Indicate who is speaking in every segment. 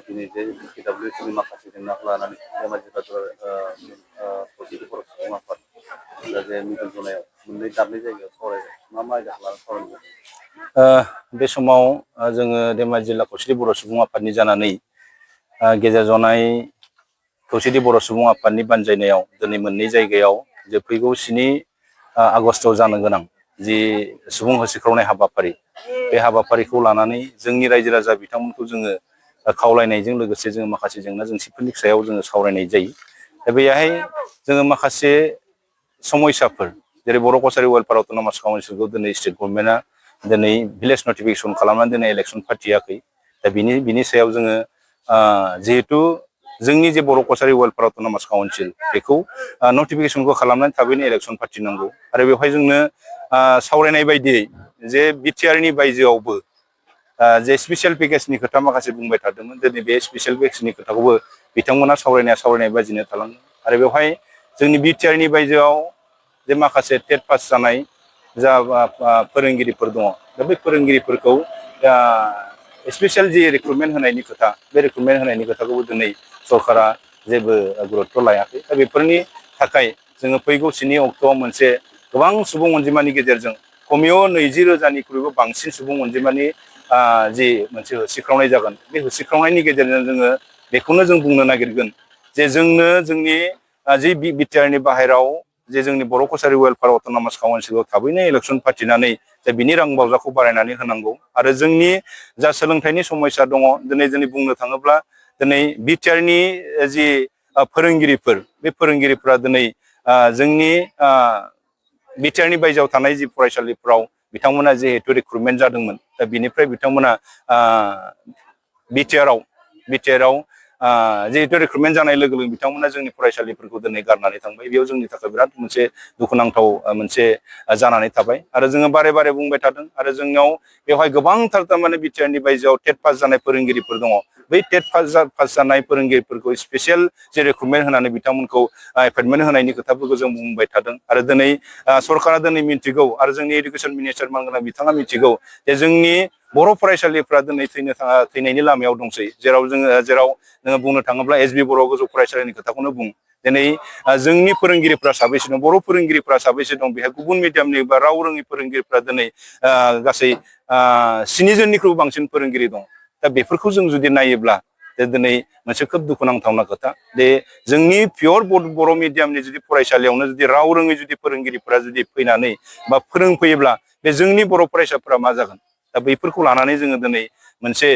Speaker 1: दिनै जे PWCनि माखासे जेंनाखौ लानानै धेमाजि खौसेथि बर' सुबुं आफाद जे मिदुल जनायाव मोननै दाबनै जायगायाव सावरायबाय मा आयदाखौ लानानै सावरायबाय?
Speaker 2: बे समाव जोङो धेमाजि जिल्ला खौसेथि बर' सुबुं आफादनि जानानै गेजेर जनाय खौसेथि बर' सुबुं आफादनि बानजायनायाव दिनै मोननै जायगायाव जे फैगौ 7 आगस्टआव जानो गोनां जि सुबुं होसिख्रावनाय हाबाफारि बे हाबाफारिखौ लानानै जोंनि रायजो राजा बिथांमोनखौ जोङो खावलायनायजों लोगोसे जोङो माखासे जेंना जेंसिफोरनि सायाव जोङो सावरायनाय जायो। दा बेहाय जोङो माखासे समयसाफोर जेरै बर' कसारि वेलफेयार अट'नमास काउन्सिलखौ दिनै स्टेट गभर्नमेन्टआ दिनै भिलेज नटिफिकेसन खालामनानै दिनै इलेक्सन फाथियाखै। दा बिनि सायाव जोङो जिहेतु जोंनि जे बर' कसारि वेलफेयार अट'नमास काउन्सिल बेखौ नटिफिकेसनखौ खालामनानै थाबैनो इलेक्सन फाथिनांगौ आरो बेवहाय जोंनो सावरायनाय बायदियै जे बिटिआरनि बायजोआवबो जे स्पेसियेल पेकेजनि खोथा माखासे बुंबाय थादोंमोन दिनै बे स्पेसियेल पेकेजनि खोथाखौबो बिथांमोना सावरायनाय बायदिनो थालांदों आरो बेवहाय जोंनि बिटिआरनि बायजोआव जे माखासे टेट पास जानाय जा फोरोंगिरिफोर दङ दा बे फोरोंगिरिफोरखौ स्पेसियेल जि रिक्रुटमेन्ट होनायनि खोथा बे रिक्रुटमेन्ट होनायनि खोथाखौबो दिनै सरकारा जेबो गुरुत्व लायाखै। दा बेफोरनि थाखाय जोङो फैगौ 7 अक्ट'आव मोनसे गोबां सुबुं अनजिमानि गेजेरजों खमैबो 20,000-निख्रुइबो बांसिन सुबुं अनजिमानि जि मोनसे होसिख्रावनाय जागोन बे होसिख्रावनायनि गेजेरजों जोङो बेखौनो जों बुंनो नागिरगोन जे जोंनो जोंनि जि बिटिआरनि बाहेराव जे जोंनि बर' कसारि वेलफेयार अट'नमास काउन्सिलखौ थाबैनो इलेक्सन फाथिनानै जे बिनि रां बावजाखौ बारायनानै होनांगौ आरो जोंनि जा सोलोंथाइनि समयसा दङ दिनै बुंनो थाङोब्ला दिनै बिटिआरनि जि फोरोंगिरिफोर बे फोरोंगिरिफोरा दिनै जोंनि बिटिआरनि बायजोआव थानाय जि फरायसालिफ्राव बिथांमोना जिहेतु रिक्रुटमेन्ट जादोंमोन दा बिनिफ्राय बिथांमोना बिटिआरआव जिहेतु रिक्रुटमेन्ट जानाय लोगो लोगो बिथांमोना जोंनि फरायसालिफोरखौ दिनै गारनानै थांबाय। बेयाव जोंनि थाखाय बिराद मोनसे दुखुनांथाव मोनसे जानानै थाबाय आरो जोङो बारे बारे बुंबाय थादों आरो जोंनाव बेवहाय गोबांथार थारमाने बिटिआरनि बायजोआव टेट पास जानाय फोरोंगिरिफोर दङ। बै टेट पास जानाय फोरोंगिरिफोरखौ स्पेसियेल जे रिक्रुटमेन्ट होनानै बिथांमोनखौ एपइन्टमेन्ट होनायनि खोथाफोरखौ जों बुंबाय थादों आरो दिनै सरकारा दिनै मिन्थिगौ आरो जोंनि एडुकेसन मिनिस्टार मानगोनां बिथाङा मिथिगौ जे जोंनि बर' फरायसालिफ्रा दिनै थैनायनि लामायाव दंसै जेराव नोङो बुंनो थाङोब्ला एसबि बर' गोजौ फरायसालिनि खोथाखौनो बुं दिनै जोंनि फोरोंगिरिफ्रा साबैसे दं बर' फोरोंगिरिफ्रा साबैसे दं बेहाय गुबुन मिडियामनि बा राव रोङि फोरोंगिरिफ्रा दिनै गासै 7 जननिख्रुइबो बांसिन फोरोंगिरि दं। दा बेफोरखौ जों जुदि नायोब्ला दिनै मोनसे खोब दुखुनांथावना खोथा दे जोंनि पियर बर' मिडियामनि जुदि फरायसालियावनो जुदि राव रोङै जुदि फोरोंगिरिफोरा जुदि फैनानै बा फोरोंफैयोब्ला बे जोंनि बर' फरायसाफोरा मा जागोन? दा बैफोरखौ लानानै जोङो दिनै मोनसे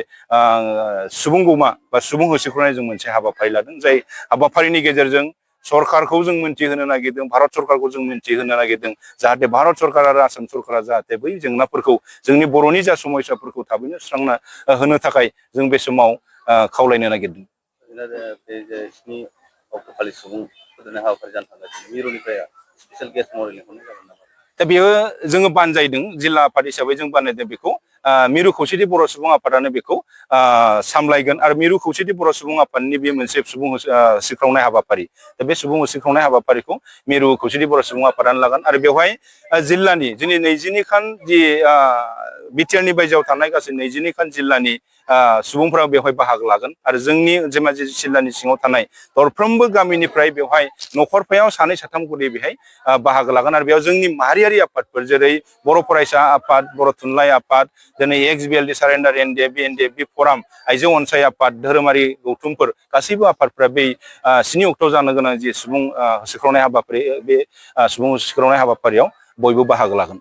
Speaker 2: सुबुंगौमा बा सुबुं होसिख्रावनाय जों मोनसे हाबाफारि लादों जाय हाबाफारिनि गेजेरजों सरकारखौ जों मिन्थिहोनो नागिरदों भारत सरकारखौ जों मिन्थिहोनो नागिरदों जाहाथे भारत सरकार आरो आसाम सरकारा जाहाथे बै जेंनाफोरखौ जोंनि बर'नि जा समयसाफोरखौ थाबैनो सुस्रांना होनो थाखाय जों बे समाव खावलायनो नागिरदों।
Speaker 1: बे जे 7 अक्ट'खालि सुबुं फोथारनाय हाबाफारि जानो थांगासिनो मिरुनिफ्राय स्पेसियेल गेस्ट महरै लिंहरनाय जागोन नामा?
Speaker 2: दा बेयो जोङो बानजायदों जिल्ला आफाद हिसाबै जों बानायदों बेखौ मिरु खौसेथि बर' सुबुं आफादानो बेखौ सामलायगोन आरो मिरु खौसेथि बर' सुबुं आफादनि बे मोनसे सुबुं होसिख्रावनाय हाबाफारि दा बे सुबुं होसिख्रावनाय हाबाफारिखौ मिरु खौसेथि बर' सुबुं आफादानो लागोन आरो बेवहाय जिल्लानि जोंनि 22 खान जि बिटिआरनि बायजोआव थानाय गासै 22 खान जिल्लानि सुबुंफोरा बेवहाय बाहागो लागोन आरो जोंनि धेमाजि जिल्लानि सिङाव थानाय दरफ्रोमबो गामिनिफ्राय बेवहाय न'खरफायाव 2-3 खरि बेहाय बाहागो लागोन आरो बेयाव जोंनि माहारियारि आफादफोर जेरै बर' फरायसा आफाद बर' थुनलाइ आफाद दिनै XBLD सारेन्डार NDF फराम आइजो अनसाय आफाद धोरोमारि गौथुमफोर गासैबो आफादफ्रा बै 7 अक्ट'आव जानो गोनां जि सुबुं होसिख्रावनाय हाबाफारि बे सुबुं होसिख्रावनाय हाबाफारियाव बयबो बाहागो लागोन।